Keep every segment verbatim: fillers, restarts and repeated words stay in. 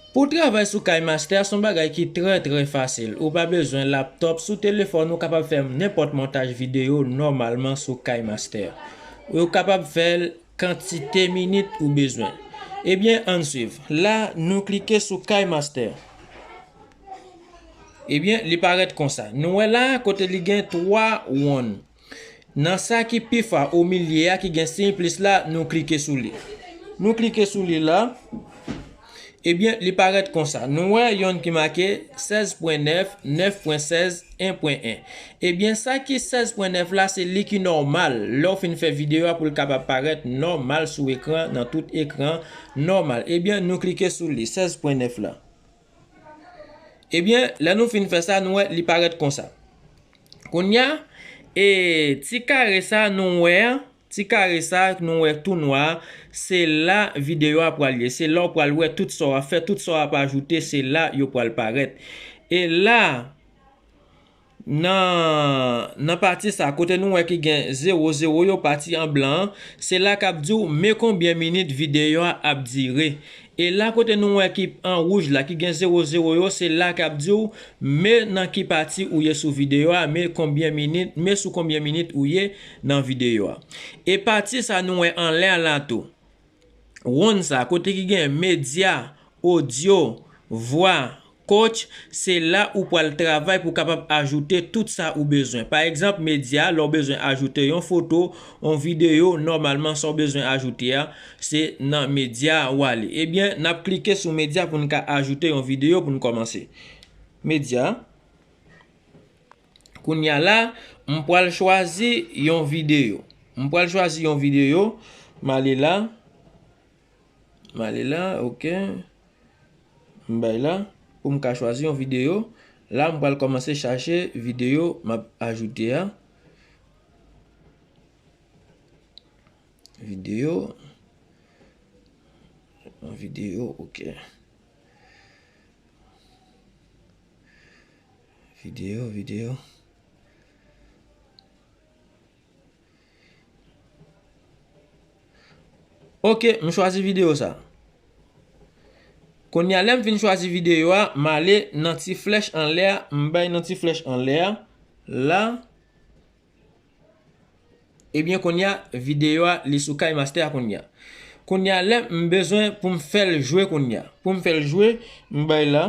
Pou w travay sou KineMaster, se yon bagay ki trè, trè fasil. Ou pa bezwen laptop, sou telefòn ou kapab fè nenpòt montaj videyo nòmalman sou KineMaster. Ou kapab fè l kantite minit ou bezwen. Ebyen, ann swiv. La, nou klike sou KineMaster. Ebyen, li parèt konsa. Nou wè la, kote li gen twa wonn. Nan sa ki pi fwa o milye a ki gen siy plis la, nou klike sou li. Nou klike sou li la. Ebyen, li parèt konsa. Nou wè yonn ki make sèz pwen nèf, nèf pwen sèz, en pwen en. Ebyen, sa ki sèz pwen nèf la, se li ki nòmal. Lè w fin fè videyo a pou l kapab parèt nòmal sou ekran, nan tout ekran, nòmal. Ebyen, nou klike sou li, sèz pwen nèf la. Ebyen, lè nou fin fè sa, nou wè li parèt konsa. Kounye a, e, ti kare sa nou wè a, ti kare sa nou wè tou nwa a, se la videyo a pral ye. Se la w pral wè tout sa w ap fè, tout sa w ap ajoute, se la yo pral parèt. E la, nan, nan pati sa, kote nou wè ki gen zewo, zewo yo, pati an blan an, se la k ap di w men konbyen minit videyo a ap dire. E la kote nou wè ki an wouj la, ki gen zewo zewo yo, se la k ap di w men nan ki pati ou ye sou videyo a, men konbyen minit, men sou konbyen minit ou ye nan videyo a. E pati sa nou wè anlè a la tou. Wonn sa, kote ki gen medya, odyo, vwa, coach, se la ou pral travay pou kapab ajoute tout sa ou bezwen. Pa egzanp, medya, lè w bezwen ajoute yon foto, yon videyo, nòmalman sa w bezwen ajoute a, se nan medya w ale. Ebyen, n ap klike sou medya pou n ka ajoute yon videyo pou n kòmanse. Medya. Kounye a la, m pral chwazi yon videyo. M pral chwazi yon videyo. M ale la. M ale la, oke. M bay la. Pou m ka chwazi yon videyo. La, m pral kòmanse chache videyo m ap ajoute a. Videyo. Yon videyo, oke. Videyo, videyo. Oke, m chwazi videyo sa. Kounye a, lè m fin chwazi videyo a, m ale nan ti flèch anlè a, m bay nan ti flèch anlè a. La, Ebyen, kounye a, videyo a, li sou KineMaster a kounye a. Kounye a, lè m bezwen pou m fè l jwe kounye a. Pou m fè l jwe, m bay la.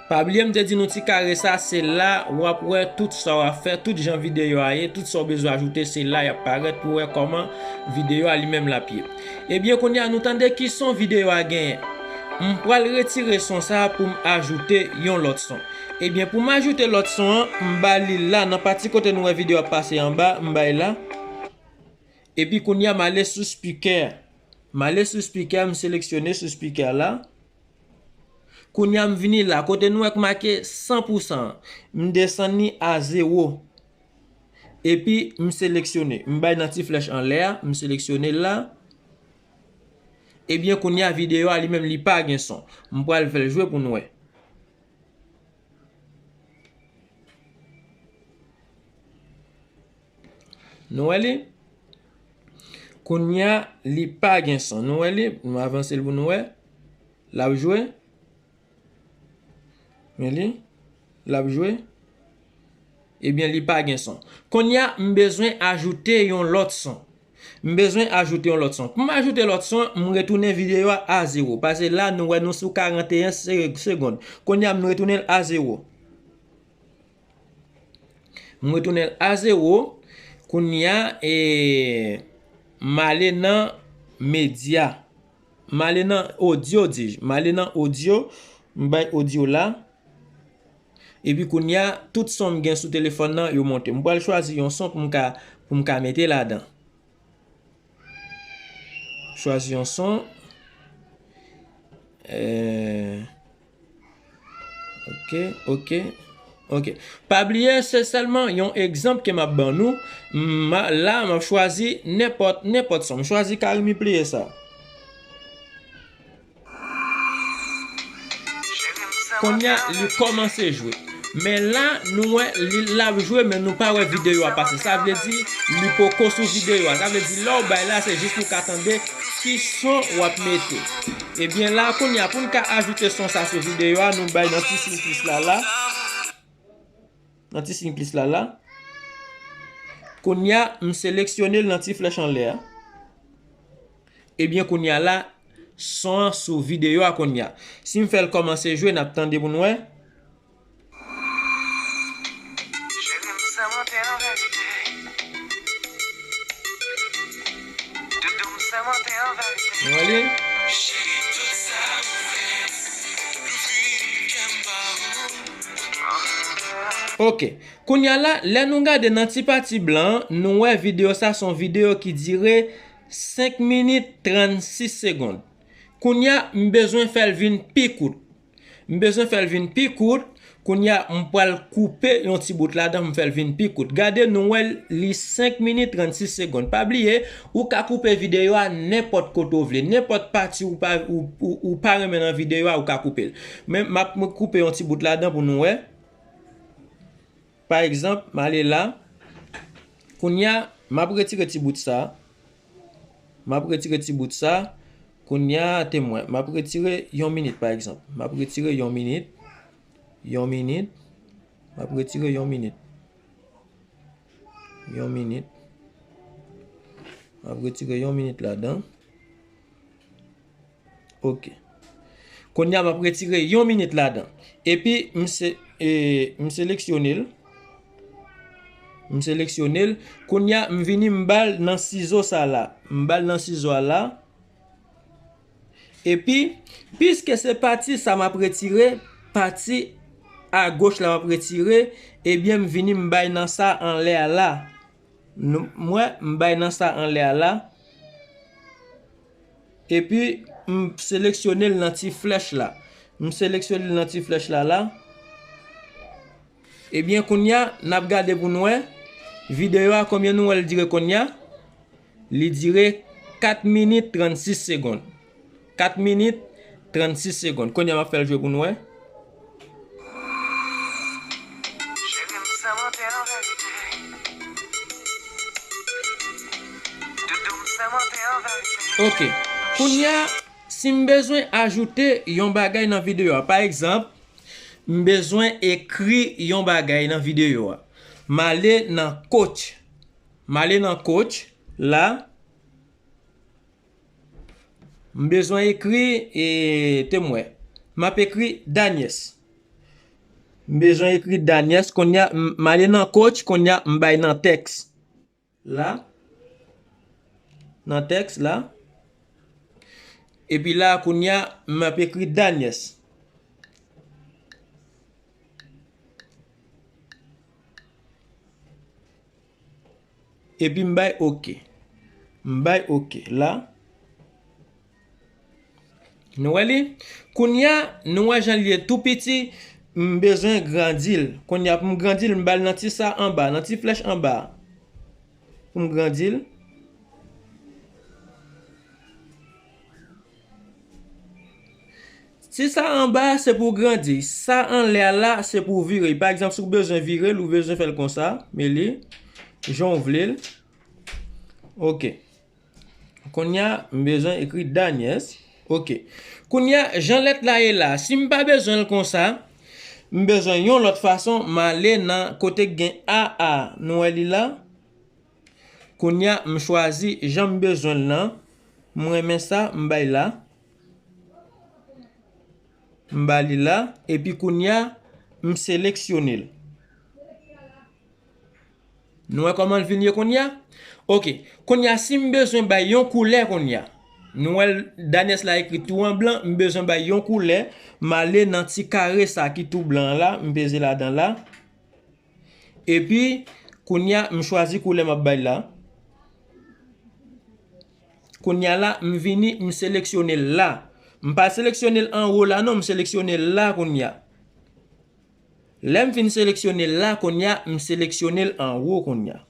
Pa bliye m te di nou ti kare sa, se la w ap wè tout sa w ap fè, tout jan videyo a ye, tout sa w bezwen ajoute, se la y ap parèt pou w wè kòman videyo a li menm l ap ye. Ebyen, kounye a nou tande ki son videyo a genyen. M pral retire son sa a pou m ajoute yon lòt son. Ebyen, pou m ajoute lòt son an, m ba li la nan pati kote nou wè videyo ap pase anba, m bay la. Epi kounye a m ale sou spikè. M ale sou spikè, m seleksyone sou spikè la. Kounye a m vini la, kote nou wè k make san pou san an. M desann li a zewo. Epi m seleksyone. M bay nan ti flèch anlè a, m seleksyone l la. Ebyen kounye a videyo a li menm li pa gen son. M pral fè l jwe pou n wè. Nou wè li? Kounye a, li pa gen son. Nou wè li? Nou avanse l pou nou wè. L ap jwe. Men li? L ap jwe. Ebyen, li pa gen son. Kounye a, m bezwen ajoute yon lòt son. M bezwen ajoute yon lòt son. Pou m ajoute lòt son, m retounen videyo a a zewo. Paske la, nou wè nou sou karanteyen se-, segonn. Kounye a, m retounen l a zewo. M retounen l a zewo. Kounye a, e, m ale nan medya. M ale nan odyo, di j. M ale nan odyo. M bay odyo la. Epi kounye a, tout son m gen sou telefòn nan, yo monte. M pral chwazi yon son pou m ka, pou m ka mete ladan. Chwazi yon son. Eh, ok, ok, ok. Pa bliye, se sèlman yon egzanp ke m ap ban nou. M a, la, m ap chwazi nenpòt, nenpòt son. M chwazi Carimi Play sa. Kounye a, li kòmanse jwe. Men la, nou wè li l ap jwe, men nou pa wè videyo a pase. Sa vle di, li poko sou videyo a. Sa vle di, lè w bay la, se jis pou w ka tande ki son w ap mete. Ebyen la, kounye a, pou n ka ajoute son sa sou videyo a, nou bay nan ti siy plis la la. Nan ti siy plis la la. Kounye a, m seleksyone l nan ti flèch anlè a. Ebyen, kounye a la, son an sou videyo a kounye a. Si m fè l kòmanse jwe, n ap tande pou n wè. Nou ale. Ok. Kounye a la, lè nou gade nan ti pati blan an, nou wè videyo sa se yon videyo ki dire senk minit trannsis segonn. Kounye a, m bezwen fè l vin pi kout. M bezwen fè l vin pi kout. Kounye a, m pral koupe yon ti bout ladan pou m fè l vin pi kout. Gade, nou wè li senk minit trannsis segonn. Pa bliye, ou ka koupe videyo a nenpòt kote w vle, nenpòt pati ou pa, ou, ou, ou pa renmen nan videyo a, ou ka koupe l. Men, m ap koupe yon ti bout ladan pou nou wè. Pa egzanp, m ale la. Kounye a, m ap retire ti bout sa. M ap retire ti bout sa. Kounye a, temwen. M ap retire yon minit, pa egzanp. M ap retire yon minit. Yon minit. M ap retire yon minit. Yon minit. M ap retire yon minit ladan. Ok. Kounye a, m ap retire yon minit ladan. Epi, m se, e, m seleksyone l. M seleksyone l. Kounye a, m vini, m ba l nan sizo sa la. M ba l nan sizo a la. Epi, piske se pati sa m ap retire, pati agoch la m ap retire, ebyen, m vini, m bay nan sa anlè a la. Nou, m wè, m bay nan sa anlè a la. Epi, m seleksyone l nan ti flèch la. M seleksyone l nan ti flèch la la. Ebyen, kounye a, n ap gade pou n wè. Videyo a, konbyen nou wè l dire kounye a? Li dire kat minit trannsis segonn. Kat minit trannsis segonn. Kounye a, m ap fè l jwe pou n wè. Ok. Kounye a, si m bezwen ajoute yon bagay nan videyo a, pa egzanp, m bezwen ekri yon bagay nan videyo a, m ale nan coach. M ale nan coach la. M bezwen ekri, e, temwen. M ap ekri Daniès. M bezwen ekri Daniès. Kounye a, m, m ale nan coach. Kounye a, m bay nan tèks. La. Nan tèks la. Epi la, kounye a, m ap ekri Daniès. Epi m bay oke. M bay oke la. Nou wè li? Kounye a, nou wè jan l ye tou piti, m bezwen grandi l. Kounye a, pou m grandi l, m ba l nan ti sa anba, nan ti flèch anba. Pou m grandi l. Ti sa anba a, se pou w grandi. Sa anlè a la, se pou w vire. Pa egzanp, si w bezwen vire l, ou bezwen fè l konsa, men li, jan w vle l. Ok. Kounye a, m bezwen ekri Daniès. Ok. Kounye a, jan lèt la ye la, si m pa bezwen l konsa, m bezwen yon lòt fason, m ale nan kote k gen A a. Nou wè li la? Kounye a, m chwazi jan m bezwen l lan. M renmen sa, m bay la. M ba li la. Epi kounye a, m seleksyone l. Nou wè kòman l vin ye kounye a? Ok. Kounye a, si m bezwen bay yon koulè kounye a. Nou wè Daniès la ekri tou an blan, m bezwen bay yon koulè. M ale nan ti kare sa ki tou blan an la, m peze ladan la. Epi, kounye a, m chwazi koulè m ap bay la. Kounye a la, m vini, m seleksyone l la. M pa seleksyone l anwo la non, m seleksyone l la kounye a. Lè m fin seleksyone l la, kounye a, m seleksyone l anwo kounye a.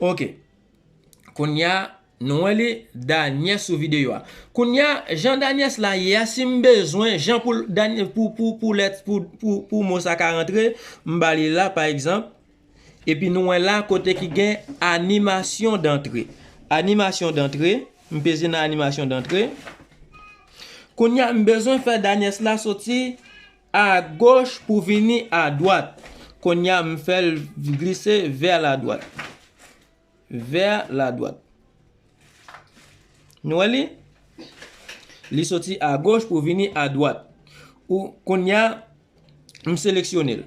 Ok. Kounye a, Nou wè li, Daniel sou videyo a. Kounye a, jan Daniel la ye a, si m bezwen, jan pou, pou, pou, pou lèt, pou, pou, pou mo sa ka rantre, m ba li la, pa egzanp. Epi nou wè la kote ki gen animasyon dantre. Animasyon dantre, m peze nan animasyon dantre. Kounye a, m bezwen fè Daniel la soti agoch pou vini adwat. Kounye a, m fè l glise vè ladwat. Vè ladwat. Nou wè li? Li soti agoch pou vini adwat. Ou, kounye a, m seleksyone l.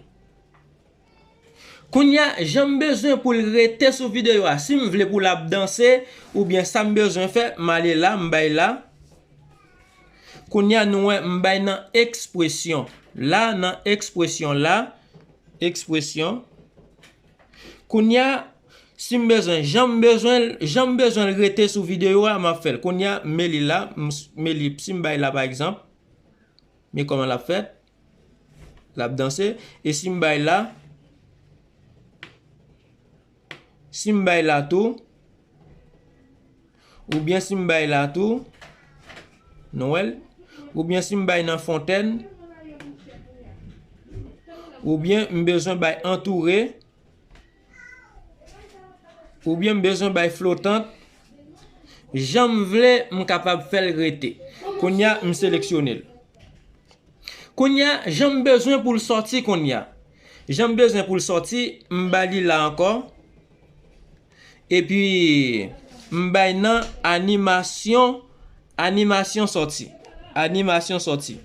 Kounye a, jan m bezwen pou l rete sou videyo a, si m vle pou l ap danse, oubyen sa m bezwen fè, m ale la, m bay la. Kounye a, nou wè, m bay nan ekspresyon. La, nan ekspresyon la, ekspresyon. Kounye a, si m bezwen, jan m bezwen, jan m bezwen l rete sou videyo a, m ap fè l. Kounye a, m mete li la, m s-, mete li, si m bay la, pa egzanp, men kòman l ap fèt? L ap danse. E si m bay la, si m bay la tou, oubyen si m bay la tou, nou wè l, oubyen si m bay nan fontèn, oubyen m bezwen bay antoure, oubyen m bezwen bay flotant, jan m vle, m kapab fè l rete. Kounye a, m seleksyone l. Kounye a, jan m bezwen pou l sòti kounye a. Jan m bezwen pou l sòti, m ba li la ankò. Epi, m bay nan animasyon, animasyon sòti. Animasyon sòti.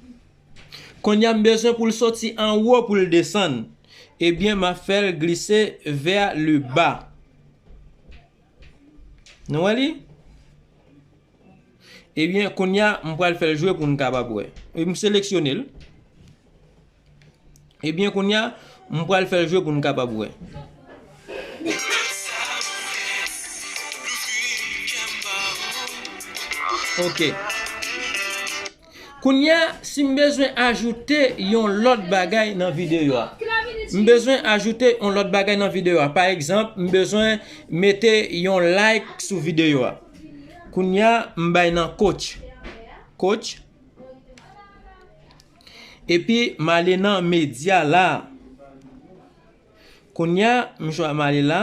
Kounye a, m bezwen pou l soti anwo pou l desann. Ebyen, m ap fè l glise vers le bas. Nou wè li? Ebyen, kounye a, m pral fè l jwe pou n kapab wè. E m seleksyone l. Ebyen, kounye a, m pral fè l jwe pou n kapab wè. Ok. Kounye a, si m bezwen ajoute yon lòt bagay nan videyo a. M bezwen ajoute yon lòt bagay nan videyo a. Pa egzanp, m bezwen mete yon like sou videyo a. Kounye a, m bay nan coach. Coach. Epi, m ale nan medya la. Kounye a, m chwa-, m ale la.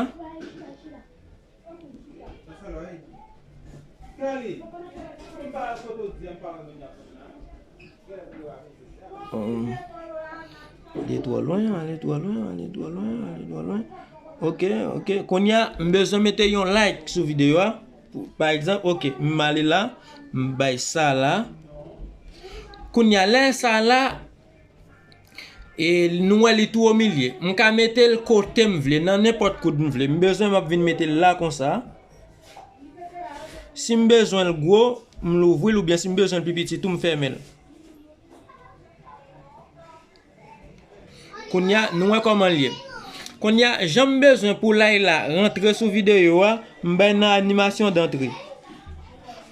Um, ale twò lwen, ale twò lwen, ale twò lwen, ale twò lwen. Ok, ok. Kounye a, m bezwen mete yon like sou videyo a. Pou, pa egzanp, ok, m ale la, m bay sa la. Kounye a, lè sa la, e nou wè li tou omilye. M ka mete l kote m vle, nan nenpòt kout m vle. M bezwen, m ap vin mete l la konsa. Si m bezwen l gwo, m louvri l, oubyen si m bezwen l pi piti tou, m fèmen l. Kounye a, nou wè kòman l ye. Kounye a, jan m bezwen pou lay la rantre sou videyo a, m bay nan animasyon dantre.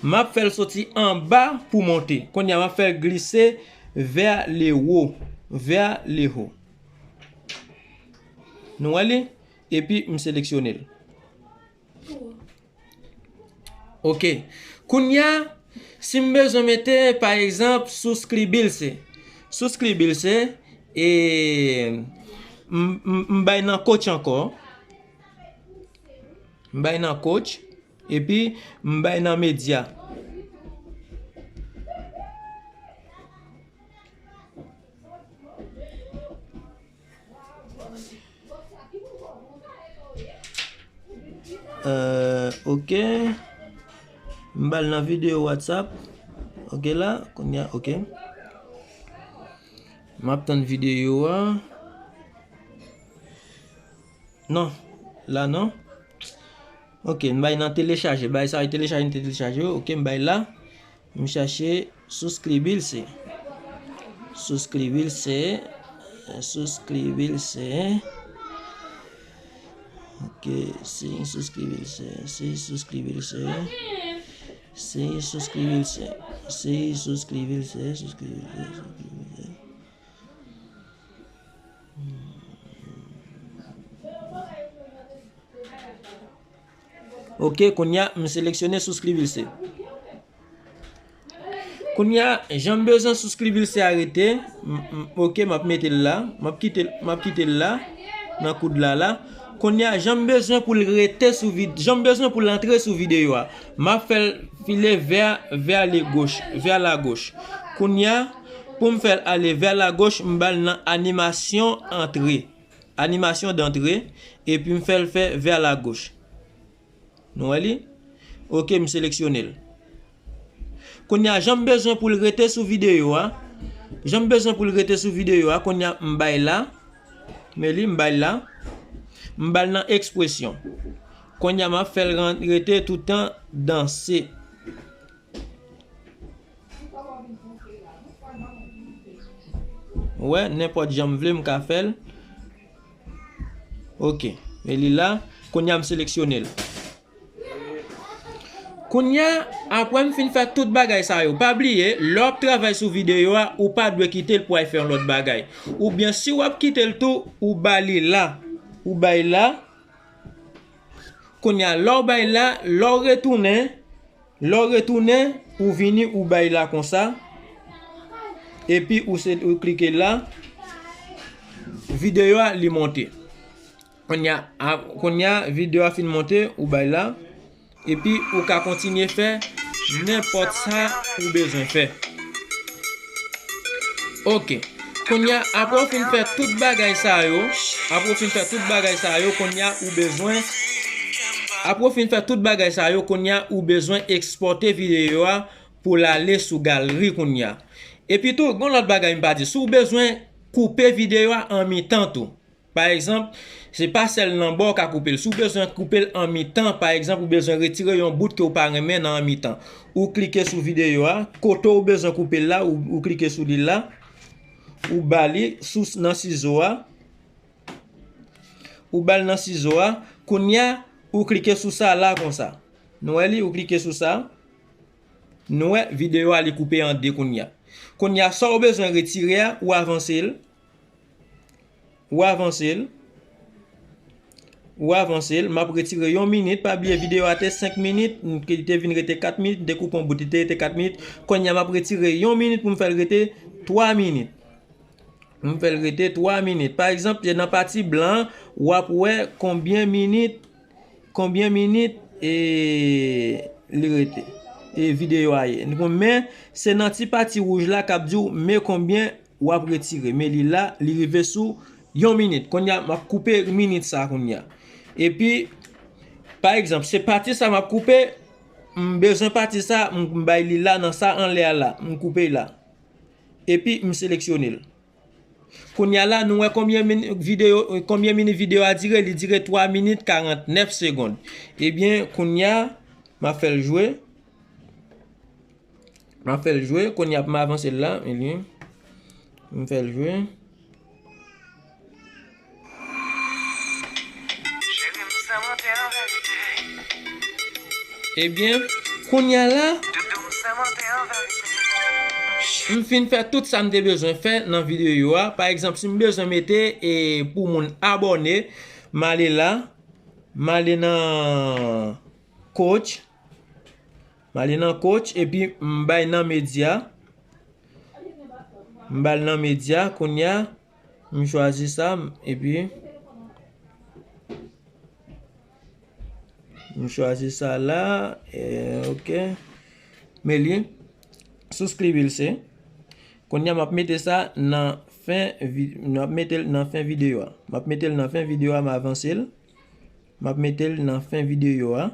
M ap fè l soti anba pou monte. Kounye a, m ap fè l glise vers le haut, vers le haut. Nou wè li? Epi, m seleksyone l. Ok. Kounye a, si m bezwen mete, pa egzanp, suscribirse. Suscribirse, e m, m, m bay nan coach ankò. M bay nan coach, epi m bay nan medya. Euh, ok. M ba l nan videyo WhatsApp. Ok la, kounye a, ok. M ap tann videyo a. Non, la non. Ok, m bay nan telechaje. Bay sa telechaje, m telechaje yo. Ok, m bay la. M chache suscribirse. Suscribirse. Suscribirse. Ok, sim, suscribirse. Sim, suscribirse. Sim, suscribirse. Sim, suscribirse. Suscribirse. Suscribirse. Hmm. Ok, kounye a, m seleksyone souskribise. Kounye a, jan m bezwen souskribise a rete, m, m, ok, m ap mete l la, m ap kite l, m ap kite l la, nan koud la la. Kounye a, jan m bezwen pou l rete sou vid-, jan m bezwen pou l antre sou videyo a, m ap fè l file vè, vè le goch, vè la goch. Kounye a, pou m fè l ale vè la goch, m ba l nan animasyon antre. Animasyon dantre, epi m fè l fè vè la goch. Nou wè li? Ok, m seleksyone l. Kounye a, jan m bezwen pou l rete sou videyo a, jan m bezwen pou l rete sou videyo a, kounye a, m bay la, men li, m bay la, m ba l nan ekspresyon. Kounye a, m ap fè l ran-, rete toutan danse. Wè, nenpòt jan m vle, m ka fè l. Ok, men li la, kounye a m seleksyone l. Kounye a, apre m fin fè tout bagay sa yo, pa bliye, lè w ap travay sou videyo a, ou pa dwe kite l pou w al fè yon lòt bagay. Oubyen, si w ap kite l tou, ou ba li la, ou bay la. Kounye a, lè w bay la, lè w retounen, lè w retounen, ou vini, ou bay la konsa. Epi ou se, ou klike la. Videyo a, li monte. Kounye a, a, kounye a, videyo a fin monte, ou bay la. Epi ou ka kontinye fè nenpòt sa ou bezwen fè. Ok. Kounye a, apre w fin fè tout bagay sa yo, apre w fin fè tout bagay sa yo, kounye a ou bezwen, apre w fin fè tout bagay sa yo, kounye a ou bezwen ekspòte videyo a pou l ale sou galri kounye a. Epi tou, gen lòt bagay m pa di. Si w bezwen koupe videyo a an mitan tou. Pa egzanp, se pa sèl nan bò w ka koupe l. Si w bezwen koupe l an mitan, pa egzanp, ou bezwen retire yon bout ke w pa renmen nan an mitan. Ou klike sou videyo a, kote w bezwen koupe l la, ou, ou klike sou li la, ou ba li sou, nan sizo a, ou ba l nan sizo a, kounye a, ou klike sou sa la konsa. Nou wè li, ou klike sou sa. Nou wè, videyo a li koupe an de kounye a. Kounye a, sa w bezwen retire a, ou avanse l. Ou avanse l. Ou avanse l. M ap retire yon minit. Pa bliye, videyo a te senk minit. M te vin rete kat minit. M te koupe yon bout, li te rete kat minit. Kounye a, m ap retire yon minit pou m fè l rete twa minit. M fè l rete twa minit. Pa egzanp, se nan pati blan an, w ap wè konbyen minit, konbyen minit, e, li rete. E videyo a ye. Men, se nan ti pati wouj la k ap di w, men konbyen w ap retire. Men li la, li rive sou yon minit. Kounye a, m ap koupe minit sa kounye a. Epi, pa egzanp, se pati sa m ap koupe, m bezwen pati sa, m, m bay li la, nan sa anlè a la, m koupe la. Epi, m seleksyone l. Kounye a la, nou wè konbyen min-, videyo, konbyen minit videyo a dire? Li dire twa minit karantnèf segonn. Ebyen, kounye a, m ap fè l jwe. M ap fè l jwe. Kounye a, m avanse l la. Ebyen, m fè l jwe. Ebyen, kounye a la, m fin fè tout sa m te bezwen fè nan videyo a. Pa egzanp, si m bezwen mete, e, pou moun abòne, m ale la, m ale nan coach, m ale nan coach, epi m bay nan medya. M ba l nan medya, kounye a, m chwazi sa, epi m chwazi sa la, e, ok. Men li, souskribise. Kounye a, m ap mete sa nan fen vi-, m ap mete l nan fen videyo a. M ap mete l nan fen videyo a, m avanse l. M ap mete l nan fen videyo a.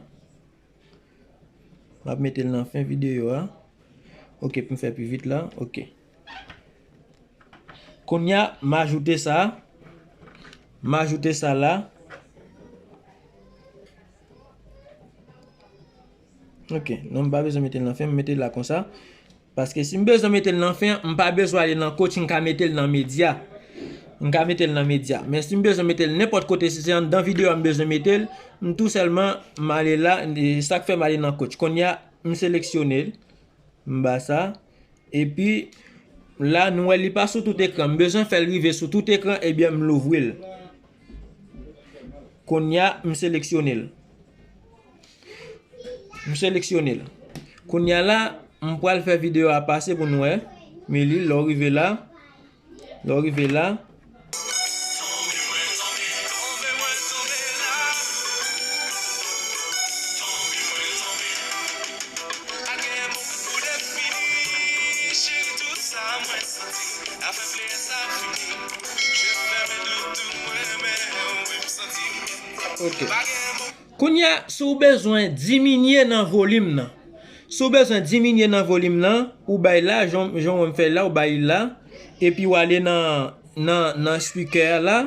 M ap mete l nan fen videyo a. Ok, pou m fè pi vit la. Ok. Kounye a, m ajoute sa. M ajoute sa la. Ok, non, m pa bezwen mete l nan fen, m mete l la konsa. Paske si m bezwen mete l nan fen, m pa bezwen ale nan coach, m ka mete l nan medya. M ka mete l nan medya. Men si m bezwen mete l nenpòt kote, si se anndan videyo a m bezwen mete l, m tou sèlman, m ale la, e sa k fè m ale nan coach. Kounye a, m seleksyone l, m ba sa. Epi, la, nou wè li pa sou tout ekran. M bezwen fè l rive sou tout ekran, ebyen, m louvri l. Kounye a, m seleksyone l. M seleksyone l. Kounye a la, m pral fè videyo a pase pou nou wè. Men li, lè w rive la, lè w rive la, Ok. Kounye a, si w bezwen diminye nan volim nan, si w bezwen diminye nan volim nan, ou bay la, jan, jan w wè m fè la, ou bay la, epi w ale nan, nan, nan speaker la,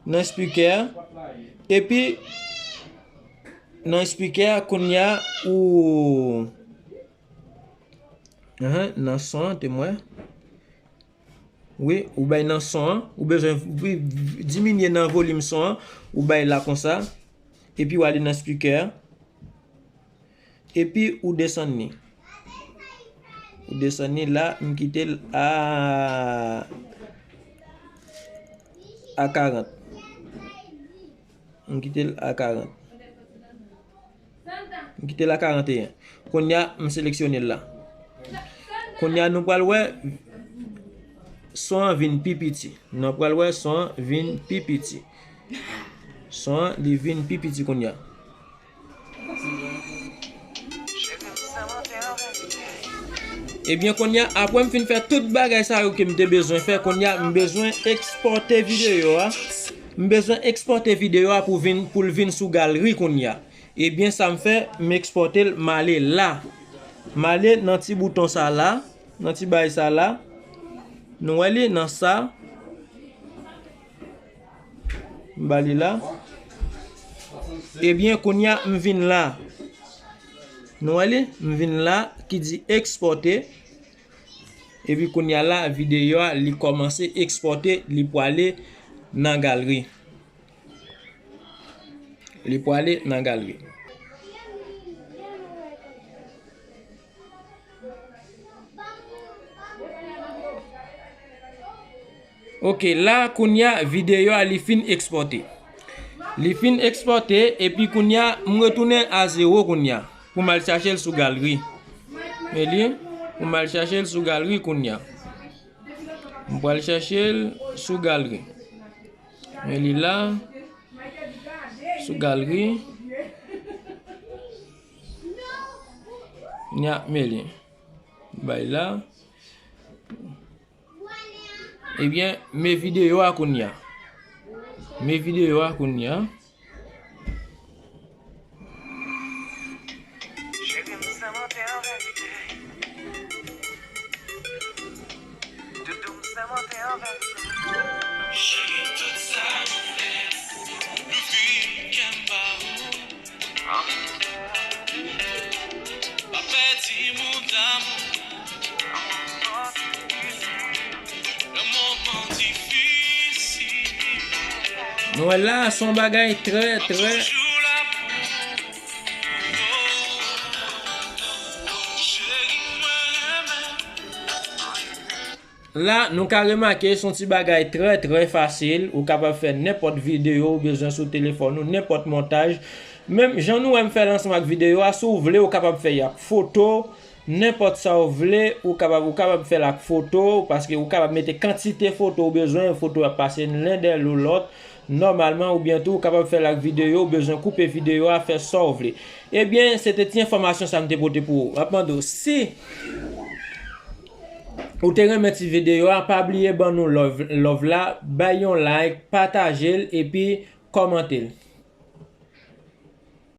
nan speaker, epi nan speaker, kounye a, ou, ahan, nan son an, te m wè. Wi, ou bay nan son an, ou bezwen vi-, vi-, diminye nan volim son an, ou bay la konsa, epi w ale nan speaker, epi ou desann li. Ou desann li la, m kite l a, a karant. M kite l a karant. M kite l a karanteyen. Kounye a, m seleksyone l la. Kounye a, nou pral wè son an vin pi piti. Nou pral wè son an vin pi piti. Son an, li vin pi piti kounye a. Ebyen, kounye a, apre m fin fè tout bagay sa yo ke m te bezwen fè, kounye a, m bezwen ekspòte videyo a. M bezwen ekspòte videyo a pou vin, pou l vin sou galri kounye a. Ebyen, sa m fè, m ekspòte l, m ale la. M ale nan ti bouton sa la, nan ti bay sa la. Nou wè li nan sa. M ba li la. Ebyen, kounye a, m vin la. Nou wè li? M vin la, ki di ekspòte. Epi kounye a la, videyo a, li kòmanse ekspòte, li pwale nan galri. Li pwale nan galri. Ok, la kounye a videyo a li fin ekspòte. Li fin ekspòte, epi kounye a m retounen a zewo kounye a. Pou m al chache l sou galri. Men li, pou m al chache l sou galri kounye a. M pral chache l sou galri. Men li la. Sou galri. Nya, men li. Bay la. Ebyen, men videyo a kounye a. Men videyo a kounye a. Cheri, tout sa nou fè, nou vin kenbe. Pa pèdi moun damou. Nan moman difisil. Nou wè la, se yon bagay trè, trè. La, nou ka remake, se yon ti bagay trè, trè fasil. Ou kapab fè nenpòt videyo ou bezwen sou telefòn ou, nenpòt montaj. Menm jan nou wè m fè l ansanm ak videyo a, si w vle, ou kapab fè y ak foto. Nenpòt sa w vle, ou kapab, ou kapab fè l ak foto, paske ou kapab mete kantite foto ou bezwen, foto ap pase len dèyè lòt, nòmalman, oubyen tou, ou kapab fè l ak videyo, ou bezwen koupe videyo a, fè sa w vle. Ebyen, se te ti enfòmasyon sa m te pote pou ou. M ap mande w, si ou te renmen ti videyo a, pa bliye ban nou love, love la, bay yon like, pataje l, epi kòmante l.